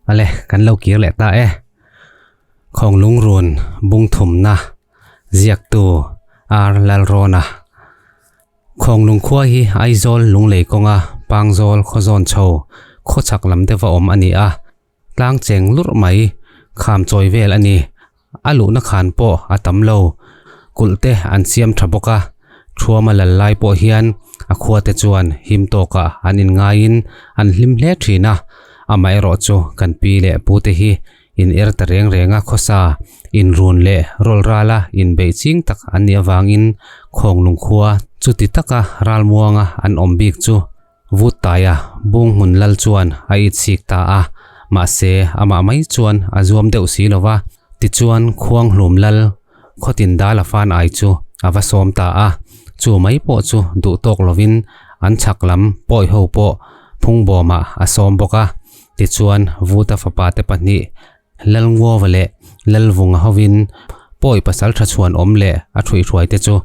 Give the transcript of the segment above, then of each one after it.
Ale, kan lo kir leh ta e. Khawng lungrun bung thumna ziaktu R Lalrawna. Khawng lungkhua hi Aizawl lunglei kawnga Pangzawl khawzawn chho khawchhak lam deuha awm a ni a. Tlang cheng lurh mai kham chawi vel a ni. A luhna khan pawh a tam lo. Kulh te an siam tha bawk a, Thuama lal lai pawh hian a khua te chuan him tawkah an inngaiin an hlim hle thin a. Amaherawh chu kan pi leh pu te hi in er ta reng reng a khawsa inrun leh rawl rala inbeih ching tak an nih avangin Khawnglung khua chuti taka ralmuanga an awm bik chu Vuttaia bung hmun lal chuan a itchhik ta a, mahse amah mai chuan a zuam deuh si lo va, tichuan Khuanghlum lal khawtin dal a fan ai chu a va sawm ta a, chu mai pawh chu duh tawk lovin an chhak lam pawi ho pawh phungbawmah a sawm bawk a, tichuan Vuta fapa te pahnih Lalnguava leh Lalvunga hovin pawi pasal tha chhuan awm leh a thuihhruai te chu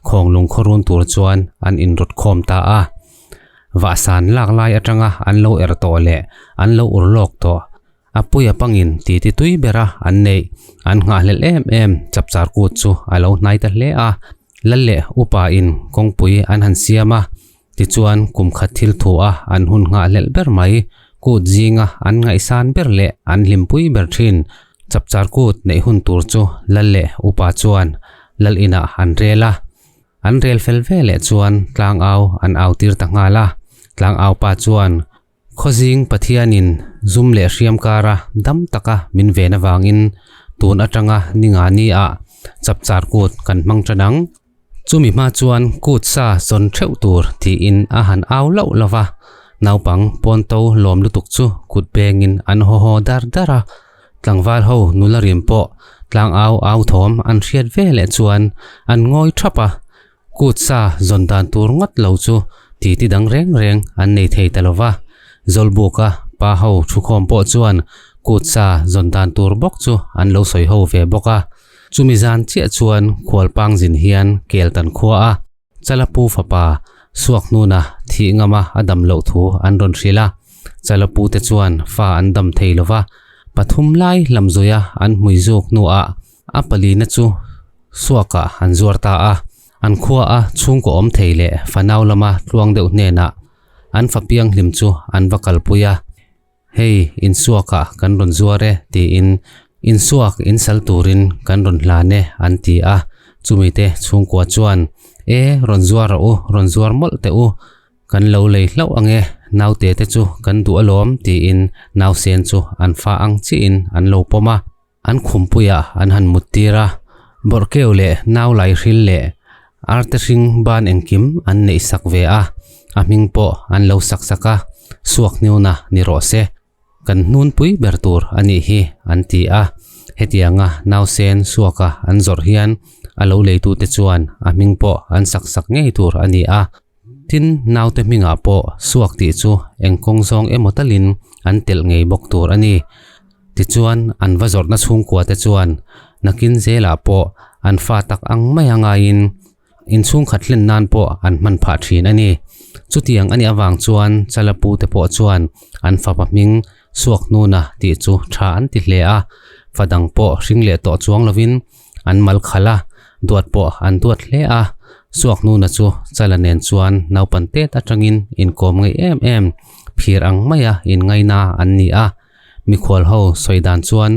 Khawnglung khawrun tur chuan an inrawt khawm ta a. Vahsan lak lai atanga an lo er tawh leh an lo ur lawk tawh. A puia pangin titi tui bera an neih an nghahhlelh em em chapchar kut chu a lo hnai ta hle a. Lal leh upa in kawngpui an han siam a. Tichuan, kum khat thil thu a an hun nghahhlelh ber mai, kut zinga an ngaihsan ber leh an hlimpui ber thin. Chapchar kut neih hun tur chu Lal leh Upa chuan Lal inah an rel a. An rel fel ve leh chuan tlangau an au tir ta nghal a. Tlangau pa chuan, Khawzing Pathianin zum leh hriam kara dam taka min ven avangin tun atanga ni nga ni ah chapchar kut kan hmang tan ang. Chumi hma chuan kut sa zawn theuh tur tiin a han au loh lo va, naupang pawnto lawm lutuk chu kut bengin an haw haw dar dar a. Tlangval ho nula rim pawh tlang au au thawm an hriat ve leh chuan an ngawi thap a, kut sa zawn dan tur ngawt lo chu titi dang reng reng an nei thei ta lo va. Zawlbuka pa ho thukhawm pawh chuan kut sa zawn dan tur bawk chu an lo sawi ho ve bawk a. Chumi zan chiah chuan khualpang zin hian kel tan khua a, Chalapu fapa Suakhnuna thih ngama a dam loh thu an rawn hrilh a. Chalapu te chuan fa an dam thei lo va, pathum lai lamzuia an hmui zuk hnuah a palina chu Suakah an zuar ta a. An khua a chhungkaw awm thei leh fanau lama tluang deuh hnenah an fa pianghlim chu an va kalpui a. Hei, insuakah kan rawn zuar e, tiin insuak insal turin kan rawn hlan e, an ti a. Chumite chhungkua chuan, E, rawn zuar rawh u, rawn zuar mawlh teh u, kan lo lei hlauh ang e, naute te chu kan duh alawm, tiin nausen chu an fa ang chiahin an lo pawm a. An khumpuiah an han mut tir a, bawrhkeu leh nau laihril leh arte hring ban engkim an neih sak ve a, a hming pawh an lo sak sak a, suak hniuna ni rawh se, kan hnunpui ber tur a nih hi an ti a. Hetianga nausen suaka an zawrh hian a lo leitute chuan a hming pawh an sak sak ngei tur a ni a. Tin, naute hmingah pawh suak tih chu eng kawng zawng emaw talin an telh ngei bawk tur a ni. Tichuan, an va zawrhna chhungkua te chuan nakin zelah pawh an fa tak ang mai a ngaiin inchhungkhat hlen nan pawh an hman phah thin a ni. Chutiang a nih avang chuan Chalapu te pawh chuan an fapa hming suak hnuna tih chu tha an ti hle a, fa dang pawh hring leh tawh chuang lovin An mal khalh a, duat pawh an duat hle a. Suakhnuna chu Chala nen chuan naupan tet atangin inkawm ngei em em, phir ang maia inngaina an ni a. Mikhual ho sawi dan chuan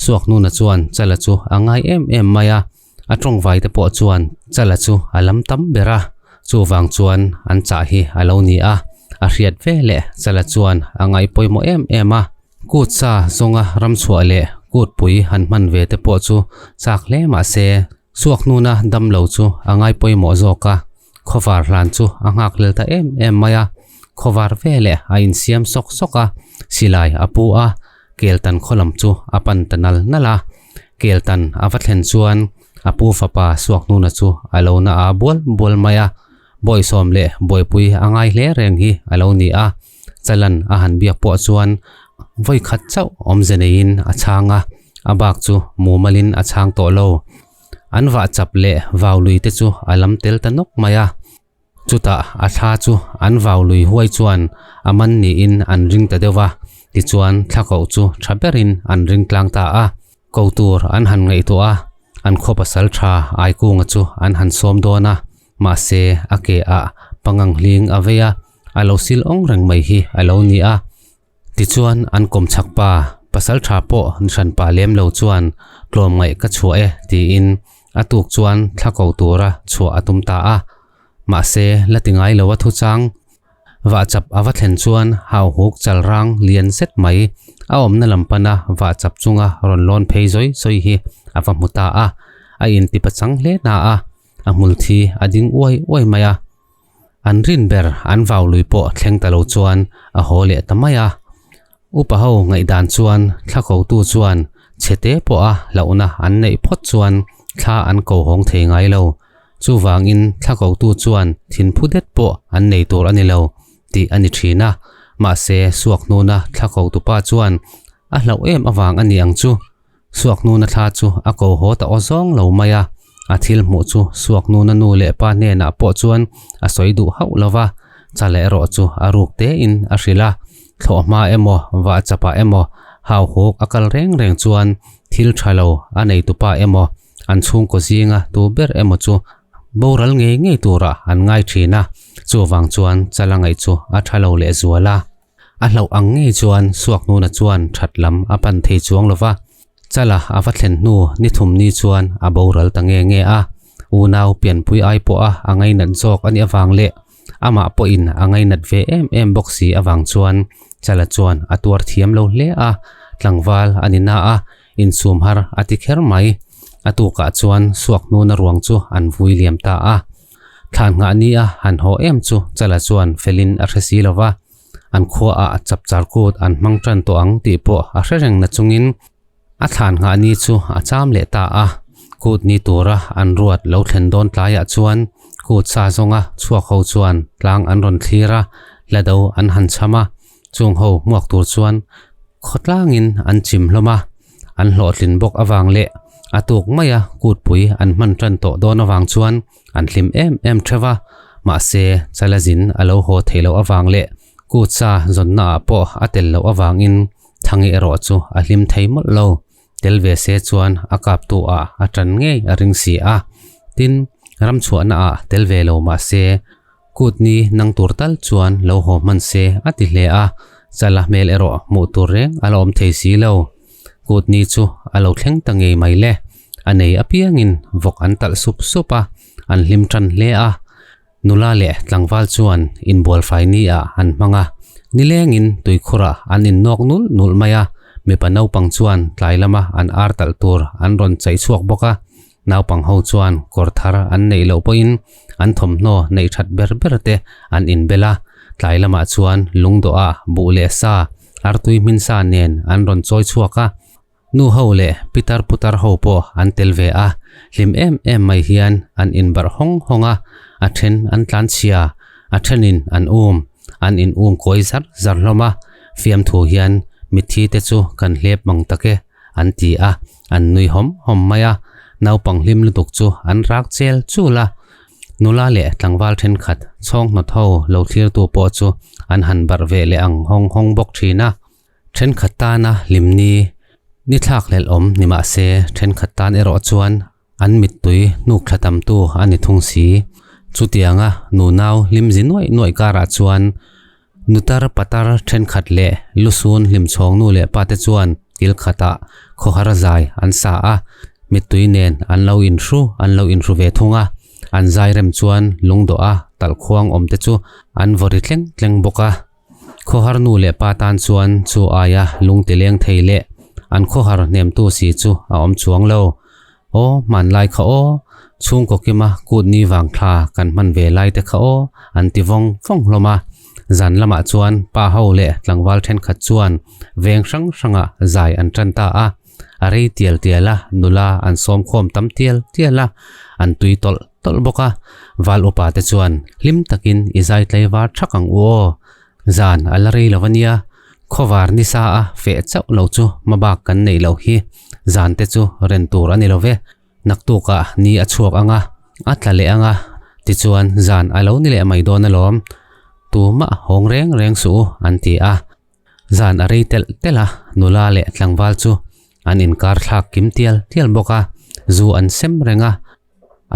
Suakhnuna chuan Chala chu a ngai em em mai a, a tawngvai te pawh chuan Chala chu a lam tam ber a, chuvang chuan an chah hi a lo ni a. A hriat ve leh Chala chuan a ngaih pawimawh em em a. Kut sa zawnga ramchhuah leh kutpui han hman ve te pawh chu chak hle mah se, suak hnuna dam lo chu a ngai pawimawh zawk a, khawvar hlan chu a nghak hlel ta em em mai a, khawvar ve leh a insiam sawk sawk a, silai a pu a, keltan khaw lam chu a pan ta nal nal a, keltan a va thlen chuan a pu fapa suak hnuna chu a lo na a bual bual mai a, bawisawm leh buaipui a ngai hle reng hi a lo ni a. Chalan a han biak pawh chuan vawi khat chauh awmze neiin a chhang a, a bak chu mumalin a chhang tawh lo. An vah chap leh vau lui te chu a lam tel ta nawk mai a. Chutah a thla chu an vau lui huai chuan a man niin an ring ta deuh va. Tichuan thla koh chu tha berin an ring tlang ta a. Ko tur an han ngaihtuah a, an khaw pasal tha Aikunga chu an han sawm dawn a, mahse a ke ah pangang hling a vei a, a lo sil awng reng mai hi a lo ni a. Tichuan an kawm chhak pa, pasal tha pawh ni hran pa lem lo chuan tlawm ngaih ka chhuah e tiin a tuk chuan thla ko tura chhuah a tum ta a. Mahse la ti ngai lo a thu chang. Vahchap a va thlen chuan hauhuk chalrang lian zet mai a awmna lam pana vahchap chunga rawn lawn phei zawi zawi hi a va hmu ta a, a inti pachang hle na a, a hmul thi a ding uai uai mai a. An rin ber an vau lui pawh thleng ta lo chuan a haw leh ta mai a. Upa ho ngaihdan chuan thla kotu chuan chhete pawha hlauhna an neih phawt chuan thla an ko hawng thei ngai lo. Chuvangin thla kotu chuan thinphu det pawh an nei tur a ni lo tih a ni thin a. Mahse suak hnuna thla kotupa chuan a hlauh em avang a ni ang chu. Suak nuna thla chu a ko haw ta aw zawng lo mai a, a thil hmuh chu Suak nuna nu leh pa hnenah pawh chuan a sawi duh hauh lo va, Chala erawh chu a ruk tein a hrilh a, thlawh hma emaw vah chapah emaw hauhuk a kal reng reng chuan thil tha lo a neitupa emaw an chhungkaw zinga tu ber emaw chu boral ngei ngei turah an ngai thin a, chuvang chuan Chala ngaih chu a tha lo lehzual a. A hlauh ang ngei chuan Suakhnuna chuan that lam a pan thei chuang lo va, Chala a va thlen hnu ni thum ni chuan a boral ta nge nge a, unau pianpui ai pawha a ngainat zawk a nih avang leh amah pawhin a ngainat ve em em bawk si avang chuan Chala chuan a tuar thiam lo hle a, tlangval a ni na a, insum har a ti kher mai. A tukah chuan Suakhnuna ruang chu an vui liam ta a. Thlan nghah ni a han haw em chu Chala chuan felin a hre si lo va, an khua ah chapchar kut an hmang tan tawh ang tih pawh a hre reng na chungin a thlan nghah ni chu a cham leh ta a. Kut ni tura an ruat lo thlen dawn tlaiah chuan kut sa zawnga chhuak ho chuan tlang an rawn thlir a, hla do an han cham a, chung ho hmuak tur chuan khawtlangin an chim hlawm a, an hlawhtlin bawk avang leh a tuk maia kutpui an hman tan tawh dawn avang chuan an hlim em em theuh a, mahse Chalazin a lo haw theih loh avang leh kutsa zawnna ah pawh a tel loh avangin Thangi erawh chu a hlim thei mawlh lo, tel ve se chuan a kaptu ah a tan ngei a ring si a, tin ramchhuahna ah tel ve lo mahse Kut ni nang tur tal chuan lo haw hman se a ti hle a, Chala hmel erawh hmuh tur reng a la awm thei si lo. Kut ni chu a lo thleng ta ngei mai le. A nei apiangin vawk an talh sup sup a, an hlim tan hle a. Nula leh tlangval chuan inbual fai ni ah an hmang a, nilengin tuikhurah an innawk nulh nulh mai a, mipa naupang chuan tlai lama an ar talh tur an rawn chaih chhuak bawk a. Naupang ho chuan kawr thar an neih loh pawhin an thawmhnaw neih that ber ber te an inbel a, tlai lamah chuan lungdawha buh leh sa, artui hmin sa nen an rawn chawi chhuak a, nu ho leh pitar putar ho pawh an tel ve a, hlim em em mai hian an inbarh hawng hawng a, a then an tlanchhia, a thenin an um, an in um kawi zar zar hlawm a, fiamthu hian mitthi te chu kan hlep mang tak e. an ti a, an nui hawm hawm mai a, naupang hlim lutuk chu an rak chel chul a, nula leh tlangval thenkhat chhawng hnawt ho lo thlirtu pawh chu an han barh ve leh ang hawng hawng bawk thin a, thenkhat tana hlimni ni thlak hlelh awm ni mah se thenkhat tan erawh chuan an mittui hnuk thla tamtu a ni thung si. Chutianga nunau hlimzi nuaih nuaih karah chuan Nutar patar thenkhat leh lusun hlimchhawng nu leh pa te chuan kil khatah khawhar zai an sa a, mittui nen an lo inhru an lo inhru ve thung a, an zai rem chuan lungdawha talhkhuang awm te chu an vaw ri tleng tleng bawk a. Khawhar nu leh pa tan chuan chu aia lung ti leng thei leh an khawhar hnemtu si chu a awm chuang lo. Aw, hmanlai kha aw, chhungkaw kima kut ni vang thla kan hman ve lai te kha aw, an ti vawng vawng hlawm a. Zan lamah chuan pa ho leh tlangval thenkhat chuan veng hrang hrangah zai an tan ta a. A rei tial tial a, nula an sawm khawm tam tial tial a, an tui tawlh tawlh bawk a. Val upa te chuan hlim takin i zai tlaivar thak ang u aw, Zan a la rei lo a nia, khawvar ni sa a feh chauh lo chu hmabak kan neih loh hi zan te chu ren tur a ni lo ve, naktukah ni a chhuak ang a, a tla leh ang a, tichuan zan a lo ni leh mai dawn alawm, tumah hawng reng reng suh u an ti a. Zan a rei telh telh a, nula leh tlangval chu an inkar thlak kim tial tial bawk a, zu an sem reng a,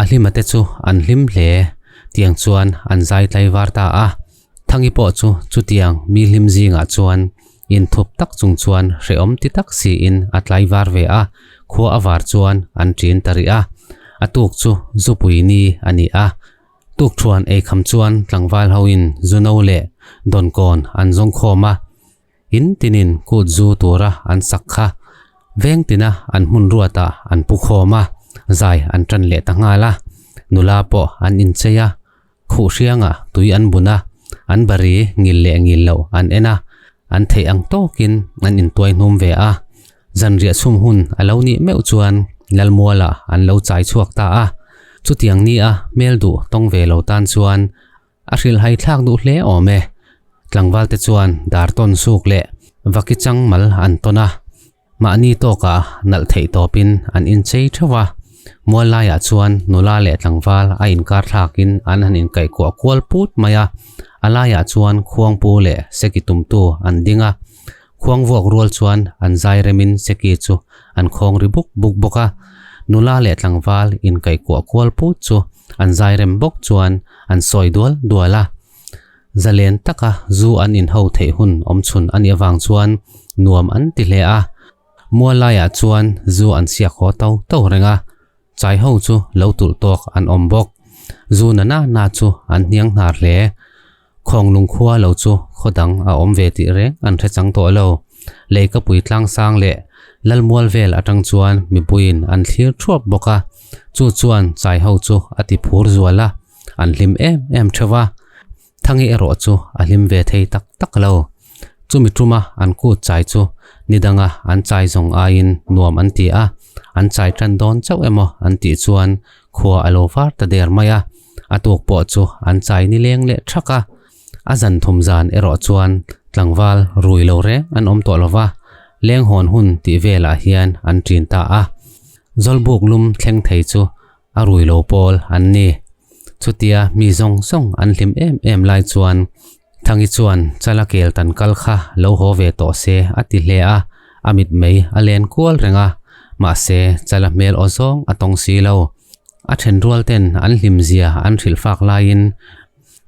a hlima te chu an hlim hle. Tiang chuan an zai tlaivar ta a, Thangi pawh chu chutiang mi hlim zingah chuan inthup tak chung chuan hrehawm ti tak siin a tlaivar ve a, khua a var chuan an ṭin ta rih a, a tuk chu zupui ni a ni a. Tukṭhuan eikham chuan tlangval hoin zu no leh dawnkawn an zawng khawm a, in tinin kut zu tura an sak kha veng tina an hmun ruatah an pu khawm a, zai an ṭan leh ta nghal a, nula pawh an inchei a, khuh hriangah tui an bun a, an bari ngil leh ngil loh an en a, an theih ang tawkin an intuai hnum ve a. Zanriah chhum hun a lo nih meuh chuan Lalmualah an lo chai chhuak ta a, chutiang nia hmel duh tawng ve lo tan chuan a hrilhhai thlak duh hle awm e. Tlangvalte chuan dar tawn suk leh vaki chang mal an tawn a, mahni tawkah nalh theih tawpin an inchei theuh a, mual laiah chuan nula leh tlangval a inkar thlakin an han inkaihkuah kual put mai a, a laiah chuan khuangpu leh seki tumtu an ding a. Khuang vuak rual chuan an zai remin seki chu an khawng ri buk buk bawk a, nula leh tlangval inkaihkuah kual put chu an zai rem bawk chuan an sawi dual dual a. Zalen taka zu an inho theih hun awm chhun a nih avang chuan nuam an ti hle a, mual laiah chuan zu an chhiak haw to to reng a, chai ho chu lo tulh tawk an awm bawk. Zu na na na chu an hniang hnar hle. Khawnglung khua lo chu khaw dang a awm ve tih reng an hre chang tawh lo. Leikapui tlangsang leh Lalmual vel atang chuan mipuiin an thlir thuap bawk a, chu chuan chai ho chu a ti phur zual a, an hlim em em theuh a. Thangi erawh chu a hlim ve thei tak tak lo. Chumi tuma an kut chai chu nidanga an chai zawng aiin nuam an ti a, an chai tan dawn chauh emaw an tih chuan khua a lo var ta der mai a. A tuk pawh chu an chai ni leng leh thak a, a zan thum zan erawh chuan tlangval rui lo reng an awm tawh lo va, leng hawn hun tih velah hian an ṭin ta a. Zawlbuk lum thleng thei chu a rui lo pawl an ni. Chutia mi zawng zawng an hlim em em lai chuan Thangi chuan chala kel tan kal kha lo haw ve tawh se a ti hle a, a mitmei a len kual reng a, mahse chala hmel aw zawng a tawng si lo. A thenrual ten an hlim zia an hrilh fak laiin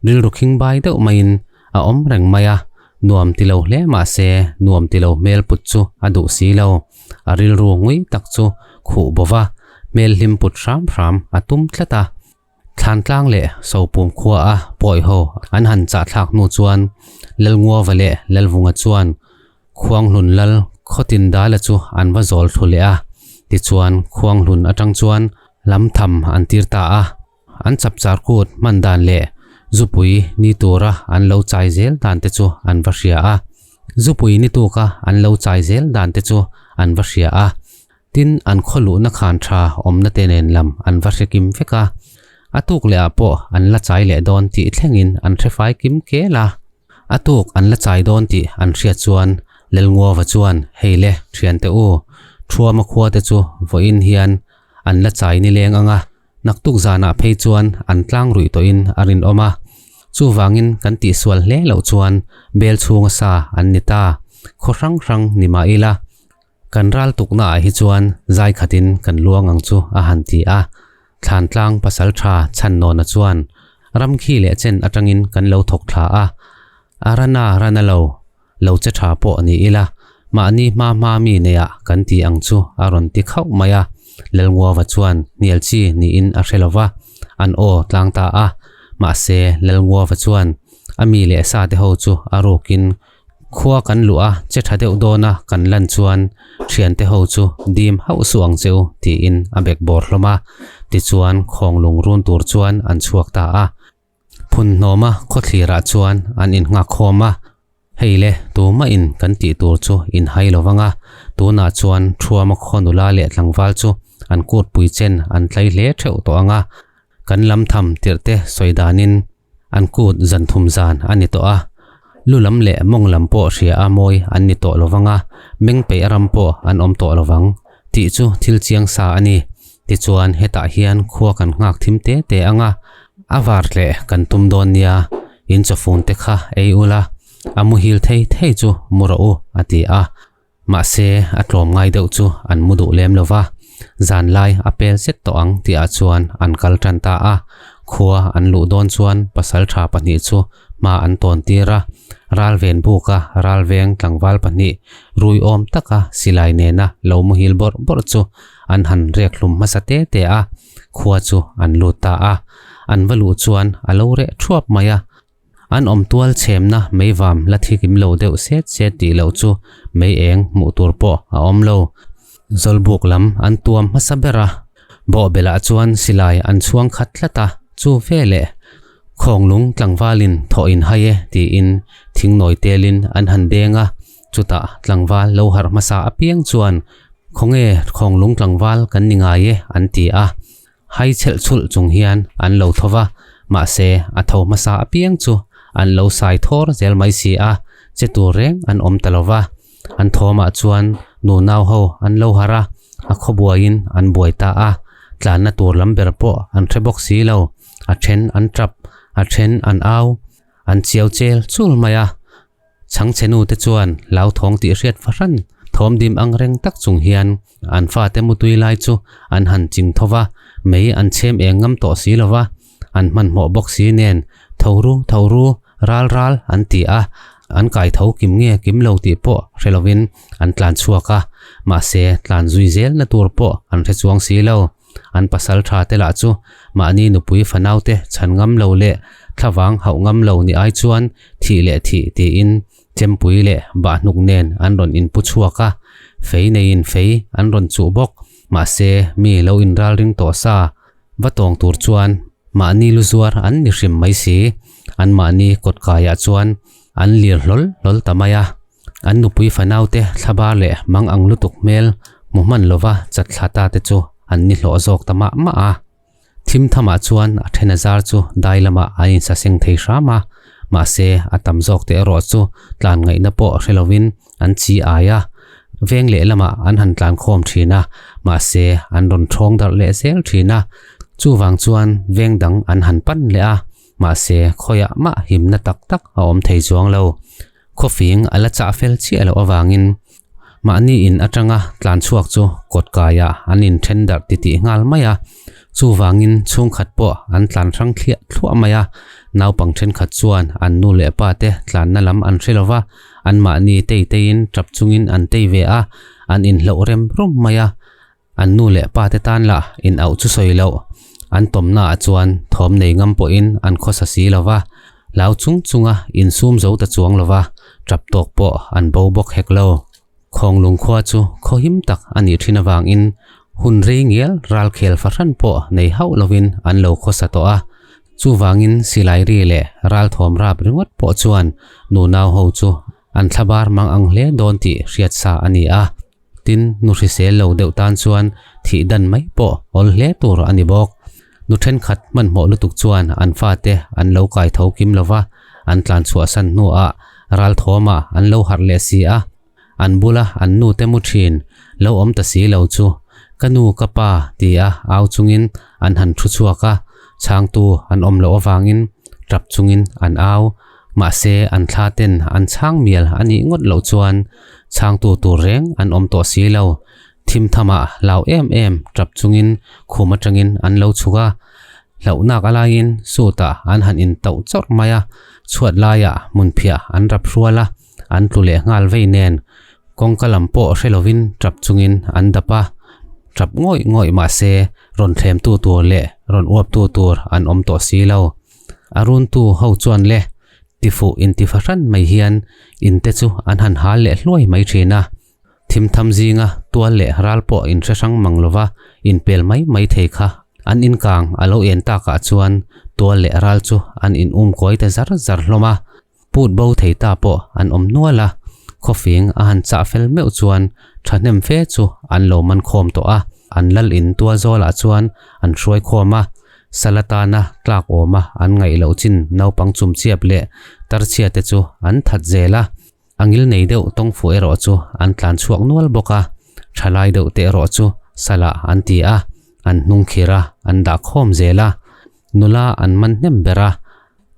rilru khing bai deuh maiin a awm reng mai a, nuam ti lo hle mahse nuam ti lo hmel put chu a duh si lo. A rilru ngui tak chu khuh bova hmel hlim put hram hram a tum tlat a. Thlantlang leh Sopum khua a pawi ho an han chahthlak hnu chuan Lalnguava leh Lalvunga chuan Khuanghlun lal Khawtin Dala chu an va zawl thlu leh a, tichuan Khuanghlun atang chuan lam tham an tir ta a, an chapchar kut hman dan leh zupui ni tura an lo chai zel dan te chu an va hria a, zupui ni tuka an lo chai zel dan te chu an va hria a. Tin, an khaw luhna khan tha awmna te nen lam an va hre kim vek a, a tuk leh ah pawh an la chai leh dawn tih thlengin an hre fai kim kel a. A tuk an la chai dawn tih an hriat chuan Lelnguava chuan, Hei le, thiante u, Thuama khua te chu vawiin hian an la chai nileng ang a, naktuk zanah phei chuan an tlang ruih tawhin a rinawm a, chuvangin kan tihsual hle loh chuan bel chhunga sa an ni ta, khaw hrang hrang ni mah ila, Kan ral tukna ah hi chuan zai khatin kan luang ang chu a han ti a, Thlantlang pasal tha chhan nawna chuan ram khi leh chen atangin kan lo thawk thla a, a rana rana lo, lo che tha pawh ni ila, mahni hma hma mi neiah kan ti ang chu a rawn ti khauh mai a, Lalnguava chuan hnial chi niin a hre lova, an aw tlang ta a, mahse Lalnguava chuan a mi leh sa te ho chu a rukin Khua kan luh a, che tha deuh dawn a kan lan chuan thiante ho chu dim hauh suh ang che u tiin a bek bawr hlawm a. Tichuan khawnglung run tur chuan an chhuak ta a. Phun hnawma khawthlirah chuan an innghak khawm a, Hei le, tumah in kan tih tur chu in hai lo vang a, tunah chuan Thuama khaw nula leh tlangval chu an kutpui chen an tlai hle theuh tawh ang a, kan lam tham tirh te sawi danin An kut zan thum zan a ni tawh a, lu lam leh mawng lam pawh hria a mawi an ni tawh lovang a, meng peih ram pawh an awm tawh lovang tih chu thil chiang sa a ni. Tichuan hetah hian khua kan nghak thim te te ang a, a var tleh kan tum dawn nia, in chawfun te kha ei ula. A muhil thei thei chu mu rawh u, a ti a. Mahse, a tlawm ngai deuh chu an mu duh lem lo va, zanlai a pel zet tawh ang tihah chuan an kal tan ta a. Khua an luh dawn chuan pasaltha pahnih chu hma an tawn tir a, ralven buka ralveng tlangval pahnih rui awm taka silai nena lo muhil bawrh bawrh chu an han rek hlum hmasa te te a, khua chu an lut ta a. An va luh chuan a lo reh thuap mai a. An awm tual chhemna meivam la thikim lo deuh set set tih loh chu mei eng hmuh tur pawh a awm lo. Zawlbuk lam an tuam hmasa ber a, bawhbelah chuan silai an chhuang khat tlat a, chu veleh Khawnglung tlangvalin thawh in hai e tiin thingnawi telin an han deng a, chutah tlangval lo harh hmasa apiang chuan Khawnge Khawnglung tlangval kan ni ngai e an ti a. Hai chhelh chhulh chung hian an lo tho va, mahse a tho hmasa apiang chu an lo sai thawr zel mai si a, che tur reng an awm ta lo va. An thawmah chuan nu nau ho an lo harh a, a khaw buaiin an buai ta a, tlanna tur lam ber pawh an hre bawk si lo, a then an tap, a then an au, an chiau chel chul mai a. Chhangchhe nu te chuan hlauthawng tih hriat fahran thawm dim ang reng tak chung hian an fate mutui lai chu an han ching tho va, mei an chhem eng ngam tawh si lo va, an hmanhmawh bawk si nen tho ru tho ru ral ral an ti a, an kai tho kim nge kim lo tih pawh hre lovin an tlan chhuak a, mahse tlan zui zel na tur pawh an hre chuang si lo. An pasal tha te lah chu mahni nupui fanau te chhan ngam lo leh thlavang hauh ngam lo ni ai chuan thih leh thih tiin chempui leh bahhnuk nen an rawn inpu chhuak a, fei neiin fei an rawn chuh bawk. Mahse mi lo inralring tawh sa va tawng tur chuan mahni lu zuar an ni hrim mai si. An mahni kawtkaiah chuan an lir hlawl hlawl ta mai a. An nupui fanaute thlabar leh mang ang lutuk hmel hmu hman lova chatthla ta te chu an ni hlawh zawk ta mah mah a. Thim thamah chuan a then a zar chu dai lamah an insaseng thei hram a, mahse a tam zawk te erawh chu tlan ngaihna pawh hre lovin an chi ai a. Veng leh lamah an han tlan khawm thin a, mahse an rawn thawng darh leh zel thin a. Chuvang chuan veng dang an han pan leh a, mahse khawiah mah himna tak tak a awm thei chuang lo. Khawfing a la chah fel chiah loh avangin mahni in atanga tlan chhuak chu kawt kaiah an inthen darh titih nghal mai a, chuvangin chhungkhat pawh an tlan hrang thliah thluah mai a, naupang thenkhat chuan an nu leh pa te tlanna lam an hre lova, an mahni tei teiin tap chungin an tei ve a, an inhloh rem rum mai a. An nu leh pa te tan lah in auh chu sawi loh, an tawmna ah chuan thawm nei ngam pawhin an khawsa si lo va, hlau chung chunga insum zo ta chuang lo va, tap tawk pawh an bo bawk hek lo. Khawnglung khua chu khaw him tak a nih thin avangin hun rei ngial ralkhel fahran pawh nei hauh lovin an lo khawsa tawh a, chuvangin silai ri leh ralthawm rap ringawt pawh chuan nunau ho chu an thlabar mang ang hle dawn tih hriat sa a ni a. Tin, nu hrisel lo deuh tan chuan thih dan mai pawh awl hle tur a ni bawk. Nu thenkhat hmanhmawh lutuk chuan an fate an lo kai tho kim lo va, an tlan chhuahsan hnuah ralthawmah an lo harh leh si a. An bula an nute mu thin lo awm ta si lo chu, Ka nu, ka pa tia au chungin an han thu chhuak a, chhangtu an awm loh avangin tap chungin an au. Mahse, an thla ten an chhang mial a nih ngawt loh chuan chhangtu tur reng an awm tawh si lo. Thim thamah hlau em em tap chungin khum atangin an lo chhuk a, hlauhnak a laiin sutah an han intauh chawrh mai a, chhuat laiah hmunphiah an rap hrual a, an tlu leh nghal vei nen kawngka lam pawh hre lovin tap chungin an dap a, tap ngawih ngawih mahse rawn thlemtu tur leh rawn uaptu tur an awm tawh si lo. A runtu ho chuan le tifuh intifa hran mai hian in te chu an han hal leh hluai mai thin a. Thimtham zinga tual leh ral pawh inhre hrang mang lova inpel mai mai thei kha an inkang a lo en takah chuan tual leh ral chu an in um kawi ta zar zar hlawm a. Put bo thei ta pawh an awm nual a, khawfing a han chah fel meuh chuan thahnem fe chu an lo man khawm tawh a, an lal in tual zawlah chuan an hruai khawm a, sal atana tlak awma an ngaih loh chin naupang chumchiap leh tarchhia te chu an that zel a, a ngil nei deuh tawngfu erawh chu an tlan chhuak nual bawk a, thalai deuh te erawh chu salah an ti a, an hnung khir a, an dah khawm zel a, nula an man hnem ber a.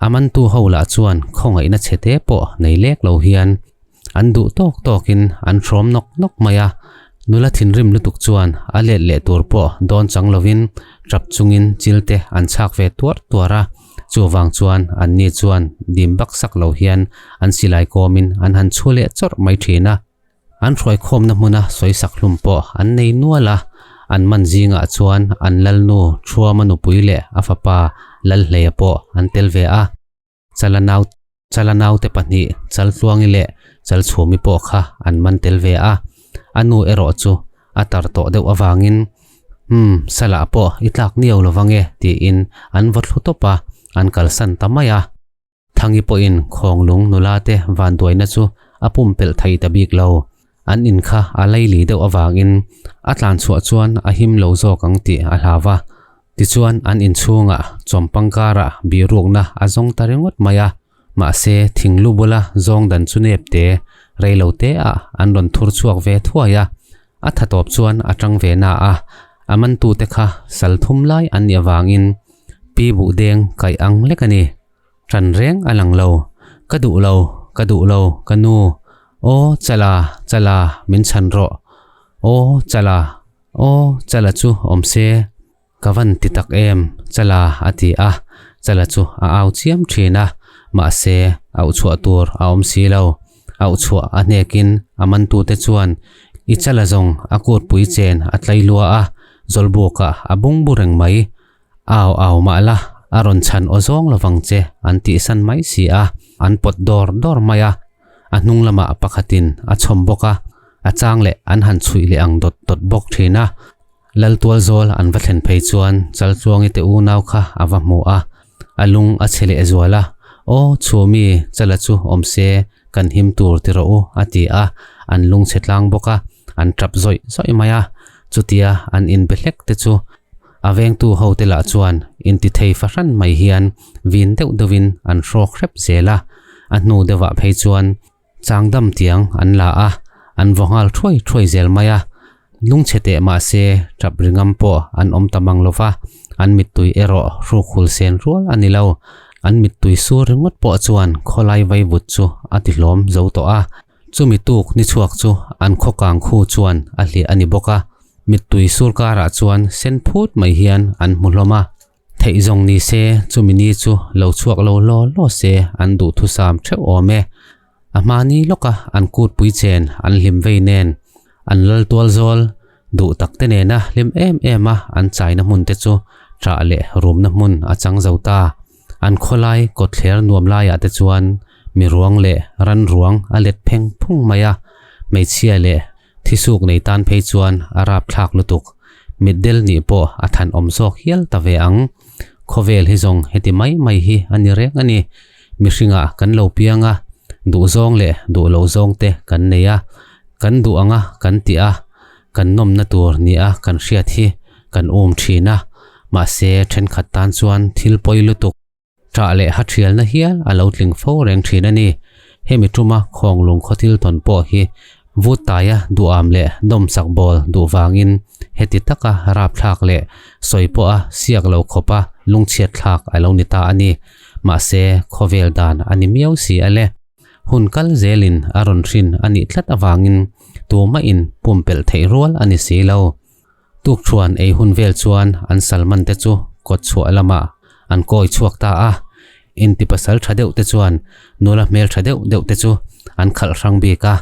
A mantu ho lah chuan khawngaihna chhete pawh nei lek lo hian an duh tawk tawkin an hrawm nawk nawk mai a. Nula thinrim lutuk chuan a let leh tur pawh dawn chang lovin tap chungin chil te an chhak ve tuar tuar a. Chuvang chuan anni chuan dim bak sak lo hian an silai kawmin an han chhu leh chawrh mai thin a. An hruaikhawmna hmuna sawisak hlum pawh an nei nual a, an man zingah chuan an lalnu Thuama nupui leh a fapa Lalhleia pawh an tel ve a. Chalanau Chalanaute pahnih Chaltluangi leh Chalchhumi pawh kha an man tel ve a, a nu erawh chu a tar tawh deuh avangin Umm, salah pawh i tlak niau lovang e tiin an vaw thlu tawp a, an kalsan ta mai a. Thangi pawhin Khawnglung nula te vanduaina chu a pumpelh thei ta bik lo. An in kha a laili deuh avangin a tlan chhuah chuan a him lo zawk ang tih a hlau va. Tichuan an in chhungah chawmpang karah bihrukna a zawng ta ringawt mai a. Mahse thinglu bula zawng dan chu nep te, rei lo te ah an rawn thur chhuak ve thuai a. A tha tawp chuan a tang ve na a, a mantute kha sal thum lai an nih avangin pi buh deng kaih ang lek a ni. Ṭan reng a lang lo. Ka duh lo, ka duh lo, ka nu. Aw, Chala, Chala, min chhan rawh. Aw, Chala, aw, Chala chu awm se. Ka van ti tak em, Chala, a ti a. Chala chu a au chiam ṭhin a, mahse, auh chhuah tur a awm si lo. Auh chhuah a hnekin a mantute chuan i Chala zawng a kutpui chen a tlai lua a, zawlbukah a bungbu reng mai. Au au mah la, a rawn chhan aw zawng lovang che an tihsan mai si a, an pawt dawr dawr mai a, a hnung lamah pakhatin a chhawm bawk a, a chang leh an han chhuih leh ang dawt dawt bawk thin a. Laltual zawl an va thlen phei chuan Chaltluangi te unau kha a va hmu a, a lung a chhe leh zual a, Aw chhumi, Chala chu awm se kan him tur ti rawh u a ti a, an lung chhe tlang bawk a, an tap zawih zawih mai a, chutia an inbe hlek te chu A vengtu hote lah chuan intithei fahran mai hian vin deuh deuhin an hrawk hrep zel a, a hnu deuhah phei chuan changdam tiang an la a, an vaw nghal thuai thuai zel mai a. Lungchhe teh mah se tap ringam pawh an awm ta mang lo va, an mittui erawh hruk hul sen rual a ni lo. An mittui sur ringawt pawh chuan khawlai vaivut chu a ti hlawm zo tawh a. Chumi tuk ni chhuak chu an khaw kang khu chuan a hliah a ni bawk a, mittui sur karah chuan sen phut mai hian an hmu hlawm a. Theih zawng ni se chumi ni chu lo chhuak lo law law se an duhthusam theuh awm e. A hmani lawka an kutpui chen an hlim vei nen an lal tual zawl duh tak te nena hlim em em a an chaina hmun te chu ṭah leh rumna hmun a chang zo ta. An khawlai kawtthler nuam laiah te chuan mi ruang leh ran ruang a let pheng phung mai a, hmeichhia leh thisuk nei tan phei chuan a rapthlak lutuk. Mitdel nih pawh a than awm zawk hial ta ve ang. Khawvel hi zawng heti mai mai hi a ni reng a ni. Mihringah kan lo piang a, duh zawng leh duh loh zawng te kan nei a, kan duh anga kan tih a, kan nawmna tur nia kan hriat hi kan um thin a, mahse thenkhat tan chuan thil pawi lutuk ṭah leh ha ṭhialna hial a lo tling fo reng thin a ni. Hemi ṭuma Khawnglung khawthil tawn pawh hi vut taia duham leh nawmsak bawl duh vangin heti taka rapthlak leh sawi pawha siak lo khawpa lungchhiat thlak a lo ni ta a ni. Mahse khawvel dan a ni miau si a le. Hun kal zelin a rawn hrin a nih tlat avangin tumahin pumpelh theih rual a ni si lo. Tukṭhuan ei hun vel chuan an salman te chu kawt chhuah lamah an kawi chhuak ta a. Inti pasal ṭha deuh te chuan nula hmel ṭha deuh deuh te chu an khalh hrang bik a.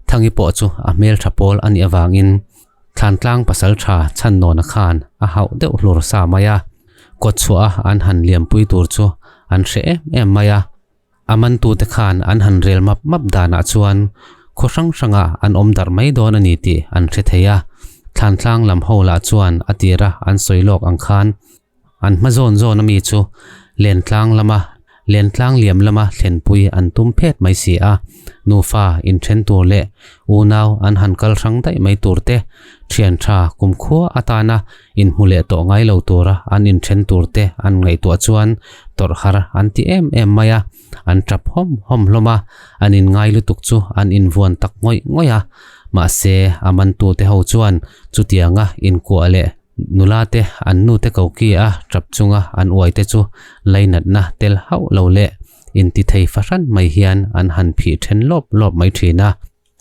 Thangi pawh chu a hmel ṭha pawl a nih avangin Thlantlang pasal ṭha chhan nawna khan a hauh deuh hlur sa mai a. Kawt chhuah a an han liampui tur chu an hre em em mai a. A mantute khan an han rel map map danah chuan khaw hrang hrangah an awm darh mai dawn a ni tih an hre thei a. Thlantlang lam ho lah chuan a tira an sawi lawk ang khan an hma zawn zawn ami chu Lentlang lama Lentlang liam lama thlenpui an tum phet mai si a. Nufa inthen tur leh unau an han kal hrang daih mai tur te, thian tha kumkhua atana Inhmu leh tawh ngai lo tura an inthen turte an ngaihtuah chuan tawrh har an ti em em mai a, an tap hawm hawm hlawm a, an inngai lutuk chu an invuan tak ngawih ngawih a. Mahse, a mantute ho chuan chutianga inkuah leh. Nula te an nu te koki a tap chunga an uai te chu lainatna tel hauh lo leh intithei fahran mai hian an han phih then lawp lawp mai thin a.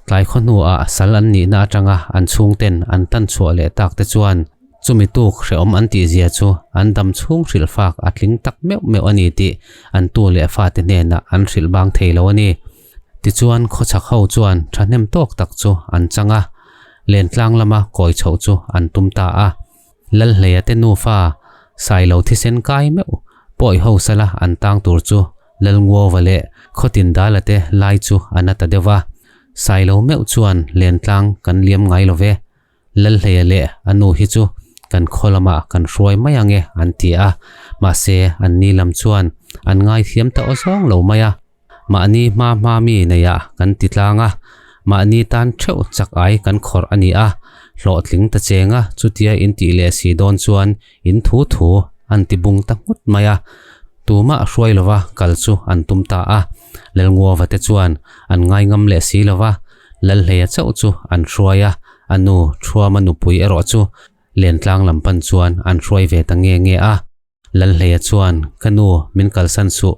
Tlai khaw hnuah sal an nihna atanga an chhungten an tan chhuah leh tak te chuan chumi tuk hrehawm an tih zia chu an dam chhung hrilh fak a tling tak meuh meuh a ni tih an tu leh fate hnenah an hrilh bang thei lo a ni. Tichuan khawchhak ho chuan thahnem tawk tak chu an chang a, lentlang lama kawi chhoh chu an tum ta a. Lalhleia te nufa Sailo thisen kai meuh pawi ho sala an tang tur chu Lalnguova leh Khawtindala te lai chu a na ta deuh va. Sailo meuh chuan lentlang kan liam ngai lo ve. Lalhleia leh a nu hi chu kan khaw lamah kan hruai mai ang e an ti a, mahse an ni lam chuan an ngaithiam ta aw zawng lo mai a. Mahni hma hma mi neiah kan ti tlang a, mahni tan theuh chak ai kan khawrh a ni a, hlawhtling ta cheng a, chutia in tih leh si dawn chuan in thu thu an ti bung ta nghut mai a, tumah hruai lova kal chu an tum ta a, Lalnguava te chuan an ngaingam leh si lova, Lalhleia chauh chu an hruai a, a nu Thuama nupui erawh chu Lentlang lam pan chuan an hruai ve ta nge nge a. Lalhleia chuan, Ka nu, min kalsan suh,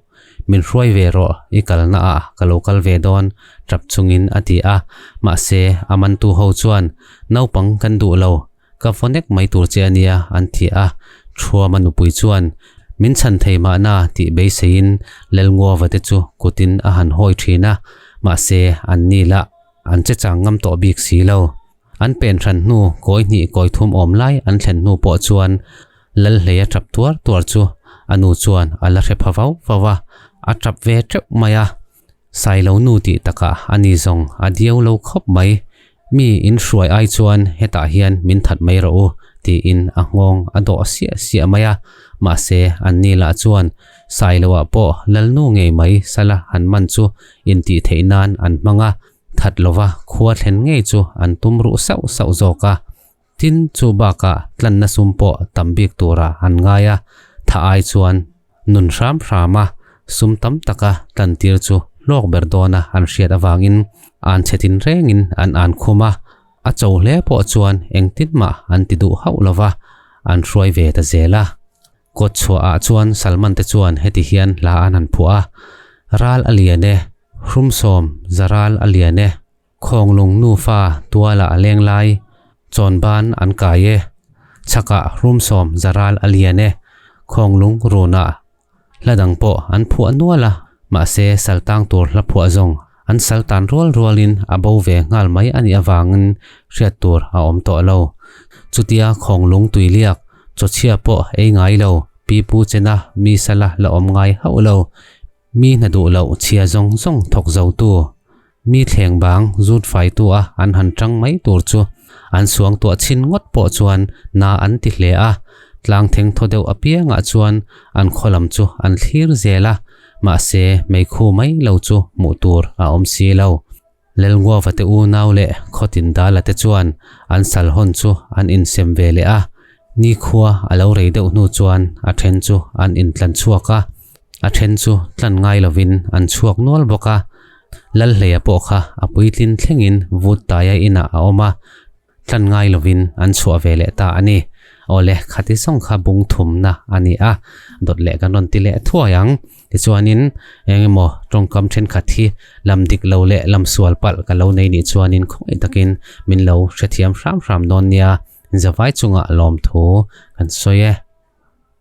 min hruai ve rawh, i kalna ah ka lo kal ve dawn, tap chungin a ti a. Mahse, a mantu ho chuan, Naupang kan duh lo, ka vaw nek mai tur che a nia, an ti a. Thuama nupui chuan, Min chhan thei mahna tih beiseiin Lalnguava te chu kutin a han hawi thin a, mahse, an ni lah an che chang ngam tawh bik si lo. An pen hran hnu kawi hnih kawi thum awm lai an thlen hnu pawh chuan Lalhleia tap tuar tuar chu a nu chuan a la hre pha vau vau a, a tap ve teuh mai a. Sailo nu tih takah a ni zawng a diau lo khawp mai. Mi in hruai ai chuan hetah hian min that mai rawh u tiin a nghawng a dawh siah siah mai a. Mahse an ni lah chuan Sailoah pawh Lalnu ngei mai sala han man chu intih theih nan an hmang a. That lova khua thlen ngei chu an tum ruh sauh sauh zawk a. Tin, chu bakah tlanna sum pawh tam bik tura an ngai a, tha ai chuan nun hram hrama sum tam taka tlantir chu hlawk ber dawna an hriat avangin an chhe tin rengin an an khum a, a cho hle pawh chuan engtin mah an ti duh hauh lova an hruai ve ta zel a. Kawt chhuahah chuan Salman te chuan heti hian hla an han phuah a, Ral a lian e, Hrumsawm za ral a lian e, Khawnglung nufa tuala a leng lai, Chawnban an kai e, Chhakah Hrumsawm za ral a lian e, Khawnglung runah hla dang pawh an phuah nual a, mahse saltang tur hla phuah zawng an saltan rual rualin a bo ve nghal mai a nih avangin hriat tur a awm tawh lo. Chutia Khawnglung tuiliak Chawchhia pawh ei ngai lo, pi pu chena mi sala la awm ngai hauh lo, mi hna duh loh chhia zawng zawng thawk zo tu, mi thleng bang zut fai tu a an han tang mai tur chu an suang tuah chhin ngawt pawh chuan na an ti hle a, tlang theng thaw deuh apiangah chuan an khaw lam chu an thlir zel a, mahse meikhu mai lo chu hmuh tur a awm si lo. Lelnguava te unau leh Khawtindala te chuan an sal hawn chu an insem ve leh a, nikhua a lo rei deuh hnu chuan a then chu an intlan chhuak a, a then chu tlan ngai lovin an chhuak nual bawk a. Lalhleia pawh kha a puitlin thlengin vut taia inah a awm a, tlan ngai lovin an chhuah ve leh ta a ni. Awle, khati zawng kha bung thumna a ni a, dawt leh kan rawn ti leh thuai ang. Tichuanin, eng emaw tawngkam thenkhat hi lam dik lo leh lam sual palh ka lo nei nih chuanin khawngaih takin min lo hrethiam hram hram dawn nia. Zavai chungah lawmthu kan sawi e.